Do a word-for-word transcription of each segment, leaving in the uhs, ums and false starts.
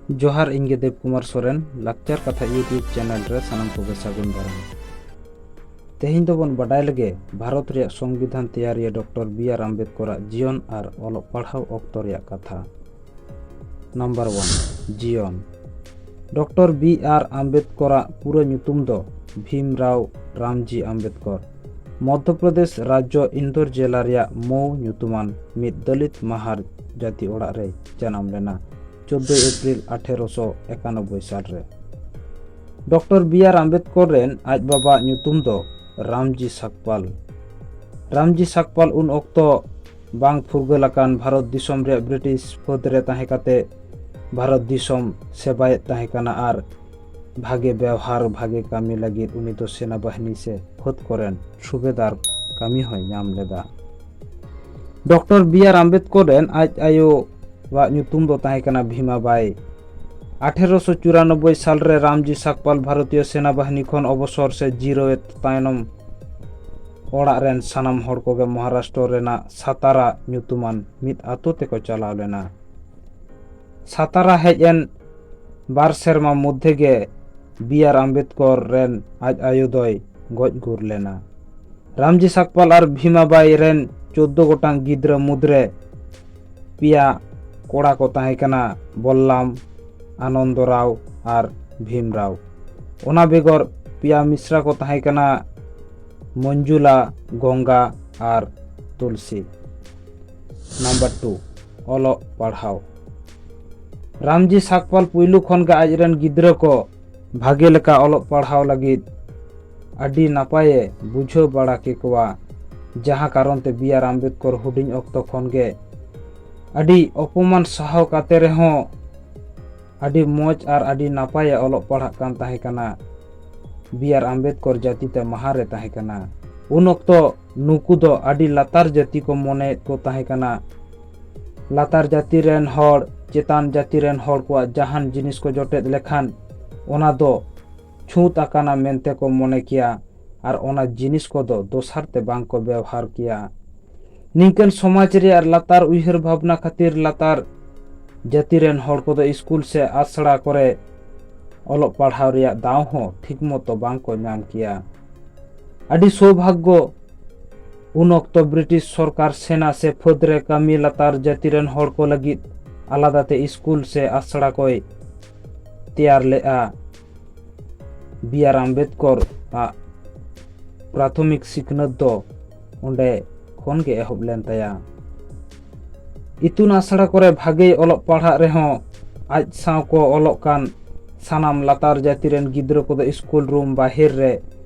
ᱡᱚᱦᱟᱨ, ᱤᱧ ᱜᱮ ᱫᱮᱵ ᱠᱩᱢᱟᱨ ᱥᱚᱨᱮᱱ᱾ ᱞᱟᱠᱪᱟᱨ ᱠᱟᱛᱷᱟ YouTube ᱪᱮᱱᱮᱞ ᱨᱮ ᱥᱟᱱᱟᱢ ᱠᱚᱜᱮ ᱥᱟᱹᱜᱩᱱ ᱫᱟᱨᱟᱢ᱾ ᱛᱮᱦᱮᱧ ᱫᱚᱵᱚᱱ ᱵᱟᱰᱟᱭ ᱞᱮᱜᱮ ᱵᱷᱟᱨᱚᱛ ᱨᱮᱭᱟᱜ ᱥᱚᱝᱵᱤᱫᱷᱟᱱ ᱛᱮᱭᱟᱨᱤᱭᱟᱹ ᱰᱚᱠᱴᱚᱨ ᱵᱤ ᱟᱨ ᱟᱢᱵᱮᱫᱠᱚᱨᱟᱜ ᱡᱤᱭᱚᱱ ᱟᱨ ᱚᱞᱚᱜ ᱯᱟᱲᱦᱟᱣ ᱚᱠᱛᱚ ᱨᱮᱭᱟᱜ ᱠᱟᱛᱷᱟ᱾ ᱱᱟᱢᱵᱟᱨ ᱚᱣᱟᱱ, ᱡᱤᱭᱚᱱ᱾ ᱰᱚᱠᱴᱚᱨ ᱵᱤ ᱟᱨ ᱟᱢᱵᱮᱫᱠᱚᱨᱟᱜ ᱯᱩᱨᱟᱹ ᱧᱩᱛᱩᱢ ᱫᱚ ᱵᱷᱤᱢᱨᱟᱣ ᱨᱟᱢᱡᱤ ᱟᱢᱵᱮᱫᱠᱚᱨ᱾ ᱢᱚᱫᱽᱫᱷᱚ ᱯᱨᱚᱫᱮᱥ ᱨᱟᱡᱽᱡᱚ ᱤᱱᱫᱳᱨ ᱡᱮᱞᱟ ᱨᱮᱭᱟᱜ ᱢᱳᱣ ᱧᱩᱛᱩᱢᱟᱱ ᱢᱤᱫ ᱫᱚᱞᱤᱛ ᱢᱟᱦᱟᱨ ᱡᱟᱹᱛᱤ ᱚᱲᱟᱜ ᱨᱮᱭ ᱡᱟᱱᱟᱢ ᱞᱮᱱᱟ, ᱪᱳᱫᱫᱳᱭ ᱮᱯᱨᱤᱞ ᱟᱴᱷᱮᱨᱚᱥᱚ ᱮᱠᱟᱱᱚᱵᱵᱳᱭ ᱥᱟᱞ ᱨᱮ᱾ ᱰᱚᱠᱴᱚᱨ ᱵᱤ ᱟᱨ ᱟᱢᱵᱮᱫᱠᱚᱨ ᱨᱮᱱ ᱟᱡ ᱵᱟᱵᱟᱣᱟᱜ ᱧᱩᱛᱩᱢ ᱫᱚ ᱨᱟᱢᱡᱤ ᱥᱟᱠᱯᱟᱞ᱾ ᱨᱟᱢᱡᱤ ᱥᱟᱠᱯᱟᱞ ᱩᱱ ᱚᱠᱛᱚ ᱵᱟᱝ ᱯᱷᱩᱨᱜᱟᱹᱞ ᱟᱠᱟᱱ ᱵᱷᱟᱨᱚᱛ ᱫᱤᱥᱚᱢ ᱨᱮᱭᱟᱜ ᱵᱨᱤᱴᱤᱥ ᱯᱷᱟᱹᱫ ᱨᱮ ᱛᱟᱦᱮᱸ ᱠᱟᱛᱮ ᱵᱷᱟᱨᱚᱛ ᱫᱤᱥᱚᱢ ᱥᱮᱵᱟᱭᱮᱫ ᱛᱟᱦᱮᱸ ᱠᱟᱱᱟ ᱟᱨ ᱵᱷᱟᱜᱮ ᱵᱮᱣᱦᱟᱨ, ᱵᱷᱟᱜᱮ ᱠᱟᱹᱢᱤ ᱞᱟᱹᱜᱤᱫ ᱩᱱᱤ ᱫᱚ ᱥᱮᱱᱟ ᱵᱟᱦᱤᱱᱤ ᱥᱮ ᱯᱷᱟᱹᱫ ᱠᱚᱨᱮᱱ ᱥᱩᱵᱮᱫᱟᱨ ᱠᱟᱹᱢᱤ ᱦᱚᱸᱭ ᱧᱟᱢ ᱞᱮᱫᱟ᱾ ᱰᱚᱠᱴᱚᱨ ᱵᱤ ᱟᱨ ᱟᱢᱵᱮᱫᱠᱚᱨ ᱨᱮᱱ ᱟᱡ ᱟᱭᱳᱣᱟᱜ ᱧᱩᱛᱩᱢ ᱫᱚ ᱛᱟᱦᱮᱸ ᱠᱟᱱᱟ ᱵᱷᱤᱢᱟᱵᱟᱭ᱾ ᱟᱴᱷᱮᱨᱚᱥᱚ ᱪᱩᱨᱟᱱᱚᱵᱵᱳᱭ ᱥᱟᱞ ᱨᱮ ᱨᱟᱢᱡᱤ ᱥᱟᱠᱯᱟᱞ ᱵᱷᱟᱨᱚᱛᱤᱭᱚ ᱥᱮᱱᱟ ᱵᱟᱦᱤᱱᱤ ᱠᱷᱚᱱ ᱚᱵᱚᱥᱚᱨ ᱥᱮ ᱡᱤᱨᱟᱹᱣᱮᱫ ᱛᱟᱭᱱᱚᱢ ᱚᱲᱟᱜ ᱨᱮᱱ ᱥᱟᱱᱟᱢ ᱦᱚᱲ ᱠᱚᱜᱮ ᱢᱚᱦᱟᱨᱟᱥᱴᱨᱚ ᱨᱮᱱᱟᱜ ᱥᱟᱛᱟᱨᱟ ᱧᱩᱛᱩᱢᱟᱱ ᱢᱤᱫ ᱟᱛᱳ ᱛᱮᱠᱚ ᱪᱟᱞᱟᱣ ᱞᱮᱱᱟ᱾ ᱥᱟᱛᱟᱨᱟ ᱦᱮᱡ ᱮᱱ ᱵᱟᱨ ᱥᱮᱨᱢᱟ ᱢᱚᱫᱽᱫᱷᱮ ᱜᱮ ᱵᱤ ᱟᱨ ᱟᱢᱵᱮᱫᱠᱚᱨ ᱨᱮᱱ ᱟᱡ ᱟᱭᱳ ᱫᱚᱭ ᱜᱚᱡ ᱜᱩᱨ ᱞᱮᱱᱟ᱾ ᱨᱟᱢᱡᱤ ᱥᱟᱠᱯᱟᱞ ᱟᱨ ᱵᱷᱤᱢᱟᱵᱟᱭ ᱨᱮᱱ ᱪᱳᱫᱫᱳ ᱜᱚᱴᱟᱝ ᱜᱤᱫᱽᱨᱟᱹ ᱢᱩᱫᱽᱨᱮ ᱯᱮᱭᱟ ᱠᱚᱲᱟ ᱠᱚ ᱛᱟᱦᱮᱸ ᱠᱟᱱᱟ, ᱵᱚᱞᱞᱟᱢ, ᱟᱱᱚᱱᱫᱚ ᱨᱟᱣ ᱟᱨ ᱵᱷᱤᱢ ᱨᱟᱣ᱾ ᱚᱱᱟ ᱵᱮᱜᱚᱨ ᱯᱮᱭᱟ ᱢᱤᱥᱨᱟ ᱠᱚ ᱛᱟᱦᱮᱸ ᱠᱟᱱᱟ, ᱢᱚᱧᱡᱩᱞᱟ, ᱜᱚᱝᱜᱟ ᱟᱨ ᱛᱩᱞᱥᱤ᱾ ᱱᱟᱢᱵᱟᱨ ᱴᱩ, ᱚᱞᱚᱜ ᱯᱟᱲᱦᱟᱣ᱾ ᱨᱟᱢᱡᱤ ᱥᱟᱠᱯᱟᱞ ᱯᱩᱭᱞᱩ ᱠᱷᱚᱱ ᱜᱮ ᱟᱡ ᱨᱮᱱ ᱜᱤᱫᱽᱨᱟᱹ ᱠᱚ ᱵᱷᱟᱜᱮ ᱞᱮᱠᱟ ᱚᱞᱚᱜ ᱯᱟᱲᱦᱟᱣ ᱞᱟᱹᱜᱤᱫ ᱟᱹᱰᱤ ᱱᱟᱯᱟᱭᱮ ᱵᱩᱡᱷᱟᱹᱣ ᱵᱟᱲᱟ ᱠᱮᱠᱚᱣᱟ, ᱡᱟᱦᱟᱸ ᱠᱟᱨᱚᱱ ᱛᱮ ᱵᱤ ᱟᱨ ᱟᱢᱵᱮᱫᱠᱚᱨ ᱦᱩᱰᱤᱧ ᱚᱠᱛᱚ ᱠᱷᱚᱱ ᱜᱮ ᱟᱹᱰᱤ ᱚᱯᱚᱢᱟᱱ ᱥᱟᱦᱟᱣ ᱠᱟᱛᱮ ᱨᱮᱦᱚᱸ ᱟᱹᱰᱤ ᱢᱚᱡᱽ ᱟᱨ ᱟᱹᱰᱤ ᱱᱟᱯᱟᱭᱮ ᱚᱞᱚᱜ ᱯᱟᱲᱦᱟᱜ ᱠᱟᱱ ᱛᱟᱦᱮᱸ ᱠᱟᱱᱟ᱾ ᱵᱤ ᱟᱨ ᱟᱢᱵᱮᱫᱠᱚᱨ ᱡᱟᱹᱛᱤ ᱛᱮ ᱢᱟᱦᱟᱨ ᱮ ᱛᱟᱦᱮᱸ ᱠᱟᱱᱟ᱾ ᱩᱱ ᱚᱠᱛᱚ ᱱᱩᱠᱩ ᱫᱚ ᱟᱹᱰᱤ ᱞᱟᱛᱟᱨ ᱡᱟᱹᱛᱤ ᱠᱚ ᱢᱚᱱᱮᱭᱮᱫ ᱠᱚ ᱛᱟᱦᱮᱸ ᱠᱟᱱᱟ᱾ ᱞᱟᱛᱟᱨ ᱡᱟᱹᱛᱤ ᱨᱮᱱ ᱦᱚᱲ ᱪᱮᱛᱟᱱ ᱡᱟᱹᱛᱤ ᱨᱮᱱ ᱦᱚᱲ ᱠᱚᱣᱟᱜ ᱡᱟᱦᱟᱱ ᱡᱤᱱᱤᱥ ᱠᱚ ᱡᱚᱴᱮᱫ ᱞᱮᱠᱷᱟᱱ ᱚᱱᱟ ᱫᱚ ᱪᱷᱩᱸᱛ ᱟᱠᱟᱱᱟ ᱢᱮᱱᱛᱮ ᱠᱚ ᱢᱚᱱᱮ ᱠᱮᱭᱟ ᱟᱨ ᱚᱱᱟ ᱡᱤᱱᱤᱥ ᱠᱚᱫᱚ ᱫᱚᱥᱟᱨ ᱛᱮ ᱵᱟᱝ ᱠᱚ ᱵᱮᱣᱦᱟᱨ ᱠᱮᱭᱟ᱾ ᱱᱤᱝᱠᱟᱹᱱ ᱥᱚᱢᱟᱡᱽ ᱨᱮᱭᱟᱜ ᱞᱟᱛᱟᱨ ᱩᱭᱦᱟᱹᱨ ᱵᱷᱟᱵᱽᱱᱟ ᱠᱷᱟᱹᱛᱤᱨ ᱞᱟᱛᱟᱨ ᱡᱟᱹᱛᱤ ᱨᱮᱱ ᱦᱚᱲ ᱠᱚᱫᱚ ᱥᱠᱩᱞ ᱥᱮ ᱟᱥᱲᱟ ᱠᱚᱨᱮ ᱚᱞᱚᱜ ᱯᱟᱲᱦᱟᱣ ᱨᱮᱭᱟᱜ ᱫᱟᱣ ᱦᱚᱸ ᱴᱷᱤᱠ ᱢᱚᱛᱚ ᱵᱟᱝ ᱠᱚ ᱧᱟᱢ ᱠᱮᱭᱟ᱾ ᱟᱹᱰᱤ ᱥᱳᱵᱷᱟᱜᱽᱜᱚ, ᱩᱱ ᱚᱠᱛᱚ ᱵᱨᱤᱴᱤᱥ ᱥᱚᱨᱠᱟᱨ ᱥᱮᱱᱟ ᱥᱮ ᱯᱷᱟᱹᱫᱽ ᱨᱮ ᱠᱟᱹᱢᱤ ᱞᱟᱛᱟᱨ ᱡᱟᱹᱛᱤ ᱨᱮᱱ ᱦᱚᱲ ᱠᱚ ᱞᱟᱹᱜᱤᱫ ᱟᱞᱟᱫᱟ ᱛᱮ ᱥᱠᱩᱞ ᱥᱮ ᱟᱥᱲᱟ ᱠᱚᱭ ᱛᱮᱭᱟᱨ ᱞᱮᱫᱼᱟ᱾ ᱵᱤ ᱟᱨ ᱟᱢᱵᱮᱫᱠᱚᱨ ᱟᱜ ᱯᱨᱟᱛᱷᱚᱢᱤᱠ ᱥᱤᱠᱷᱱᱟᱹᱛ ᱫᱚ ᱚᱸᱰᱮ ᱠᱷᱚᱱ ᱜᱮ ᱮᱦᱚᱵ ᱞᱮᱱ ᱛᱟᱭᱟ᱾ ᱤᱛᱩᱱ ᱟᱥᱲᱟ ᱠᱚᱨᱮ ᱵᱷᱟᱜᱮ ᱚᱞᱚᱜ ᱯᱟᱲᱦᱟᱜ ᱨᱮᱦᱚᱸ ᱟᱡ ᱥᱟᱶ ᱠᱚ ᱚᱞᱚᱜ ᱠᱟᱱ ᱥᱟᱱᱟᱢ ᱞᱟᱛᱟᱨ ᱡᱟᱹᱛᱤ ᱨᱮᱱ ᱜᱤᱫᱽᱨᱟᱹ ᱠᱚᱫᱚ ᱥᱠᱩᱞ ᱨᱩᱢ ᱵᱟᱦᱮᱨ ᱨᱮ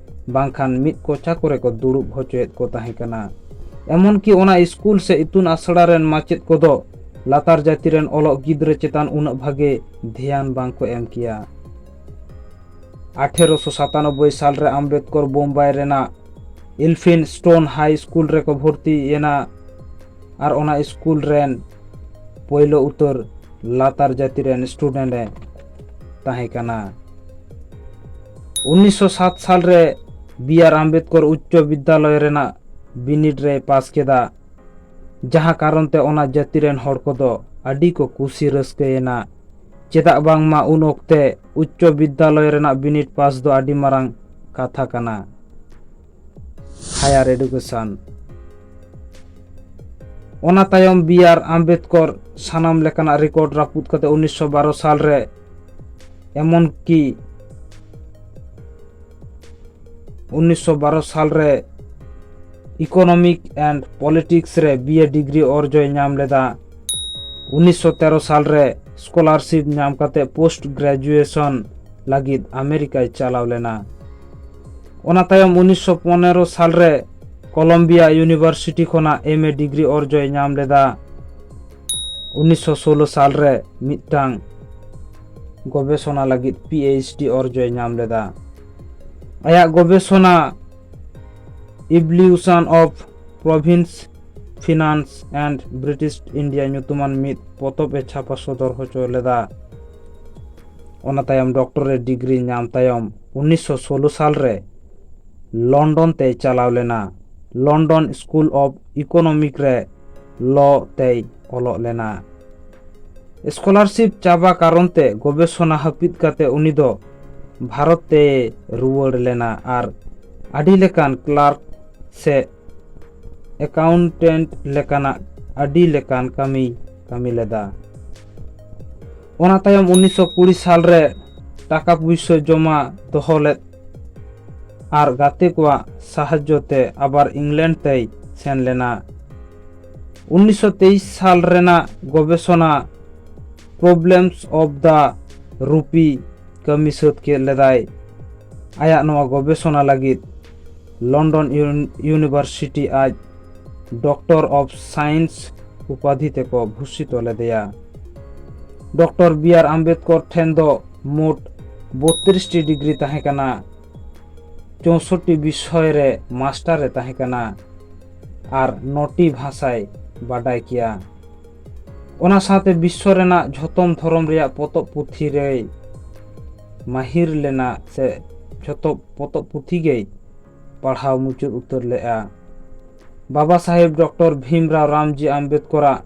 ᱵᱟᱝᱠᱷᱟᱱ ᱢᱤᱫ ᱠᱚᱪᱟ ᱠᱚᱨᱮ ᱠᱚ ᱫᱩᱲᱩᱵ ᱦᱚᱪᱚᱭᱮᱫ ᱠᱚ ᱛᱟᱦᱮᱸ ᱠᱟᱱᱟ᱾ ᱮᱢᱚᱱᱠᱤ ᱚᱱᱟ ᱥᱠᱩᱞ ᱥᱮ ᱤᱛᱩᱱ ᱟᱥᱲᱟ ᱨᱮᱱ ᱢᱟᱪᱮᱫ ᱠᱚᱫᱚ ᱞᱟᱛᱟᱨ ᱡᱟᱹᱛᱤ ᱨᱮᱱ ᱚᱞᱚᱜ ᱜᱤᱫᱽᱨᱟᱹ ᱪᱮᱛᱟᱱ ᱩᱱᱟᱹᱜ ᱵᱷᱟᱜᱮ ᱫᱷᱮᱭᱟᱱ ᱵᱟᱝ ᱠᱚ ᱮᱢ ᱠᱮᱭᱟ᱾ ᱟᱴᱷᱮᱨᱚᱥᱚ ᱥᱟᱛᱟᱱᱚᱵᱵᱳᱭ ᱥᱟᱞ ᱨᱮ ᱟᱢᱵᱮᱫᱠᱚᱨ ᱵᱳᱢᱵᱟᱭ ᱨᱮᱱᱟᱜ ᱤᱞᱯᱷᱤᱱ ᱥᱴᱳᱱ ᱦᱟᱭ ᱥᱠᱩᱞ ᱨᱮᱠᱚ ᱵᱷᱚᱨᱛᱤ ᱮᱱᱟ ᱟᱨ ᱚᱱᱟ ᱥᱠᱩᱞ ᱨᱮᱱ ᱯᱳᱭᱞᱳ ᱩᱛᱟᱹᱨ ᱞᱟᱛᱟᱨ ᱡᱟᱹᱛᱤ ᱨᱮᱱ ᱥᱴᱩᱰᱮᱱᱴ ᱮ ᱛᱟᱦᱮᱸ ᱠᱟᱱᱟ᱾ ᱩᱱᱤᱥᱥᱚ ᱥᱟᱛ ᱥᱟᱞ ᱨᱮ ᱵᱤ ᱟᱨ ᱟᱢᱵᱮᱫᱠᱚᱨ ᱩᱪᱪᱚ ᱵᱤᱫᱽᱫᱟᱞᱚᱭ ᱨᱮᱱᱟᱜ ᱵᱤᱱᱤᱰ ᱨᱮᱭ ᱯᱟᱥ ᱠᱮᱫᱟ, ᱡᱟᱦᱟᱸ ᱠᱟᱨᱚᱱ ᱛᱮ ᱚᱱᱟ ᱡᱟᱹᱛᱤ ᱨᱮᱱ ᱦᱚᱲ ᱠᱚᱫᱚ ᱟᱹᱰᱤ ᱠᱚ ᱠᱩᱥᱤ ᱨᱟᱹᱥᱠᱟᱹᱭᱮᱱᱟ᱾ ᱪᱮᱫᱟᱜ ᱵᱟᱝᱢᱟ ᱩᱱ ᱚᱠᱛᱮ ᱩᱪᱪᱚ ᱵᱤᱫᱽᱫᱟᱞᱚᱭ ᱨᱮᱱᱟᱜ ᱵᱤᱱᱤᱰ ᱯᱟᱥ ᱫᱚ ᱟᱹᱰᱤ ᱢᱟᱨᱟᱝ ᱠᱟᱛᱷᱟ ᱠᱟᱱᱟ᱾ Higher education. ᱚᱱᱟ ᱛᱟᱭᱚᱢ ᱵᱤ ᱟᱨ ᱟᱢᱵᱮᱫᱠᱚᱨ ᱥᱟᱱᱟᱢ ᱞᱮᱠᱟᱱᱟᱜ ᱨᱮᱠᱚᱨᱰ ᱨᱟᱹᱯᱩᱫ ᱠᱟᱛᱮ ᱩᱱᱤᱥᱥᱚ ᱵᱟᱨᱚ ᱥᱟᱞ ᱨᱮ, ᱮᱢᱚᱱ ᱠᱤ ᱩᱱᱤᱥᱥᱚ ᱵᱟᱨᱚ ᱥᱟᱞ ᱨᱮ Economic and Politics ᱨᱮ ᱵᱤ ᱮ ᱰᱤᱜᱽᱨᱤ ᱚᱨᱡᱚᱭ ᱧᱟᱢ ᱞᱮᱫᱟ᱾ ᱩᱱᱤᱥᱥᱚ ᱛᱮᱨᱚ ᱥᱟᱞ ᱨᱮ ᱥᱠᱚᱞᱟᱨᱥᱤᱯ ᱧᱟᱢ ᱠᱟᱛᱮ ᱯᱳᱥᱴ ᱜᱨᱮᱡᱩᱭᱮᱥᱚᱱ ᱞᱟᱹᱜᱤᱫ ᱟᱢᱮᱨᱤᱠᱟᱭ ᱪᱟᱞᱟᱣ ᱞᱮᱱᱟ᱾ ᱚᱱᱟ ᱛᱟᱭᱚᱢ ᱩᱱᱤᱥᱥᱚ ᱯᱚᱱᱮᱨᱚ ᱥᱟᱞ ᱨᱮ ᱠᱚᱞᱚᱢᱵᱤᱭᱟ ᱤᱭᱩᱱᱤᱵᱷᱟᱨᱥᱤᱴᱤ ᱠᱷᱚᱱᱟᱜ ᱮᱢ ᱮ ᱰᱤᱜᱽᱨᱤ ᱚᱨᱡᱚᱭ ᱧᱟᱢ ᱞᱮᱫᱟ᱾ ᱩᱱᱤᱥᱥᱚ ᱥᱳᱞᱳ ᱥᱟᱞ ᱨᱮ ᱢᱤᱫᱴᱟᱝ ᱜᱚᱵᱮᱥᱚᱱᱟ ᱞᱟᱹᱜᱤᱫ ᱯᱤ ᱮᱭᱤᱪ ᱰᱤ ᱚᱨᱡᱚᱭ ᱧᱟᱢ ᱞᱮᱫᱟ᱾ ᱟᱭᱟᱜ ᱜᱚᱵᱮᱥᱚᱱᱟ Evolution of Province Finance and British India ᱧᱩᱛᱩᱢᱟᱱ ᱢᱤᱫ ᱯᱚᱛᱚᱵ ᱮ ᱪᱷᱟᱯᱟ ᱥᱚᱫᱚᱨ ᱦᱚᱪᱚ ᱞᱮᱫᱟ᱾ ᱚᱱᱟ ᱛᱟᱭᱚᱢ ᱰᱚᱠᱴᱚᱨᱮᱴ ᱰᱤᱜᱽᱨᱤ ᱧᱟᱢ ᱛᱟᱭᱚᱢ ᱩᱱᱤᱥᱥᱚ ᱥᱳᱞᱳ ᱥᱟᱞ ᱨᱮ ᱞᱚᱱᱰᱚᱱ ᱛᱮᱭ ᱪᱟᱞᱟᱣ ᱞᱮᱱᱟ᱾ ᱞᱚᱱᱰᱚᱱ ᱥᱠᱩᱞ ᱚᱯᱷ ᱤᱠᱳᱱᱚᱢᱤᱠ ᱨᱮ ᱞᱚ ᱛᱮᱭ ᱚᱞᱚᱜ ᱞᱮᱱᱟ᱾ ᱥᱠᱚᱞᱟᱨᱥᱤᱯ ᱪᱟᱵᱟ ᱠᱟᱨᱚᱱ ᱛᱮ ᱜᱚᱵᱮᱥᱚᱱᱟ ᱦᱟᱹᱯᱤᱫ ᱠᱟᱛᱮ ᱩᱱᱤ ᱫᱚ ᱵᱷᱟᱨᱚᱛ ᱛᱮ ᱨᱩᱣᱟᱹᱲ ᱞᱮᱱᱟ ᱟᱨ ᱟᱹᱰᱤ ᱞᱮᱠᱟᱱ ᱠᱞᱟᱨᱠ ᱥᱮ ᱮᱠᱟᱣᱩᱱᱴᱮᱱᱴ ᱞᱮᱠᱟᱱᱟᱜ ᱟᱹᱰᱤ ᱞᱮᱠᱟᱱ ᱠᱟᱹᱢᱤ ᱠᱟᱹᱢᱤ ᱞᱮᱫᱟ᱾ ᱚᱱᱟ ᱛᱟᱭᱚᱢ ᱩᱱᱤᱥᱥᱚ ᱠᱩᱲᱤ ᱥᱟᱞ ᱨᱮ ᱴᱟᱠᱟ ᱯᱩᱭᱥᱟᱹ ᱡᱚᱢᱟ ᱫᱚᱦᱚ ᱞᱮᱫ ᱟᱨ ᱜᱟᱛᱮ ᱠᱚᱣᱟᱜ ᱥᱟᱦᱟᱡᱽᱡᱚ ᱛᱮ ᱟᱵᱟᱨ ᱤᱝᱞᱮᱱᱰ ᱛᱮᱭ ᱥᱮᱱ ᱞᱮᱱᱟ᱾ ᱩᱱᱤᱥᱥᱚ ᱛᱮᱭᱤᱥ ᱥᱟᱞ ᱨᱮᱱᱟᱜ ᱜᱚᱵᱮᱥᱚᱱᱟ Problems of the Rupee ᱠᱟᱹᱢᱤ ᱥᱟᱹᱛ ᱠᱮᱫ ᱞᱮᱫᱟᱭ᱾ ᱟᱭᱟᱜ ᱱᱚᱣᱟ ᱜᱚᱵᱮᱥᱚᱱᱟ ᱞᱟᱹᱜᱤᱫ ᱞᱚᱱᱰᱚᱱ ᱤᱭᱩᱱ- ᱤᱭᱩᱱᱤᱵᱷᱟᱨᱥᱤᱴᱤ ᱟᱡ ᱰᱚᱠᱴᱚᱨ ᱚᱯᱷ ᱥᱟᱭᱮᱱᱥ ᱩᱯᱟᱫᱷᱤ ᱛᱮᱠᱚ ᱵᱷᱩᱥᱤᱛᱚ ᱞᱮᱫᱮᱭᱟ᱾ ᱰᱚᱠᱴᱚᱨ ᱵᱤ ᱟᱨ ᱟᱢᱵᱮᱫᱠᱚᱨ ᱴᱷᱮᱱ ᱫᱚ ᱢᱳᱴ ᱵᱚᱛᱨᱤᱥ ᱴᱤ ᱰᱤᱜᱽᱨᱤ ᱛᱟᱦᱮᱸ ᱠᱟᱱᱟ, ᱪᱳᱥᱚᱴᱴᱤ ᱵᱤᱥᱚᱭ ᱨᱮ ᱢᱟᱥᱴᱟᱨ ᱮ ᱛᱟᱦᱮᱸ ᱠᱟᱱᱟ ᱟᱨ ᱱᱚᱴᱤ ᱵᱷᱟᱥᱟᱭ ᱵᱟᱰᱟᱭ ᱠᱮᱭᱟ᱾ ᱚᱱᱟ ᱥᱟᱶᱛᱮ ᱵᱤᱥᱥᱚ ᱨᱮᱱᱟᱜ ᱡᱷᱚᱛᱚᱢ ᱫᱷᱚᱨᱚᱢ ᱨᱮᱭᱟᱜ ᱯᱚᱛᱚᱵ ᱯᱩᱛᱷᱤ ᱨᱮᱭ ᱢᱟᱹᱦᱤᱨ ᱞᱮᱱᱟ ᱥᱮ ᱡᱷᱚᱛᱚ ᱯᱚᱛᱚᱵ ᱯᱩᱛᱷᱤ ᱜᱮᱭ ᱯᱟᱲᱦᱟᱣ ᱢᱩᱪᱟᱹᱫ ᱩᱛᱟᱹᱨ ᱞᱮᱫᱼᱟ᱾ ᱵᱟᱵᱟ ᱥᱟᱦᱮᱵᱽ ᱰᱚᱠᱴᱚᱨ ᱵᱷᱤᱢᱨᱟᱣ ᱨᱟᱢᱡᱤ ᱟᱢᱵᱮᱫᱠᱚᱨᱟᱜ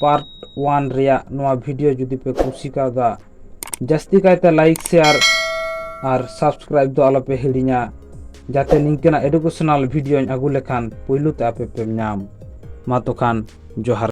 ᱯᱟᱨᱴ ᱳᱣᱟᱱ ᱨᱮᱭᱟᱜ ᱱᱚᱣᱟ ᱵᱷᱤᱰᱤᱭᱳ ᱡᱩᱫᱤ ᱯᱮ ᱠᱩᱥᱤ ᱠᱟᱣᱫᱟ, ᱡᱟᱹᱥᱛᱤ ᱠᱟᱭᱛᱮ ᱞᱟᱭᱤᱠ, ᱥᱮᱭᱟᱨ ᱟᱨ ᱥᱟᱵᱥᱠᱨᱟᱭᱤᱵ ᱫᱚ ᱟᱞᱚᱯᱮ ᱦᱤᱲᱤᱧᱟ, ᱡᱟᱛᱮ ᱱᱤᱝᱠᱟᱹᱱᱟᱜ ᱮᱰᱩᱠᱮᱥᱚᱱᱟᱞ ᱵᱷᱤᱰᱤᱭᱳᱧ ᱟᱹᱜᱩ ᱞᱮᱠᱷᱟᱱ ᱯᱩᱭᱞᱩ ᱛᱮ ᱟᱯᱮ ᱯᱮ ᱧᱟᱢ᱾ ᱢᱟ ᱛᱚᱠᱷᱟᱱ ᱡᱚᱦᱟᱨ᱾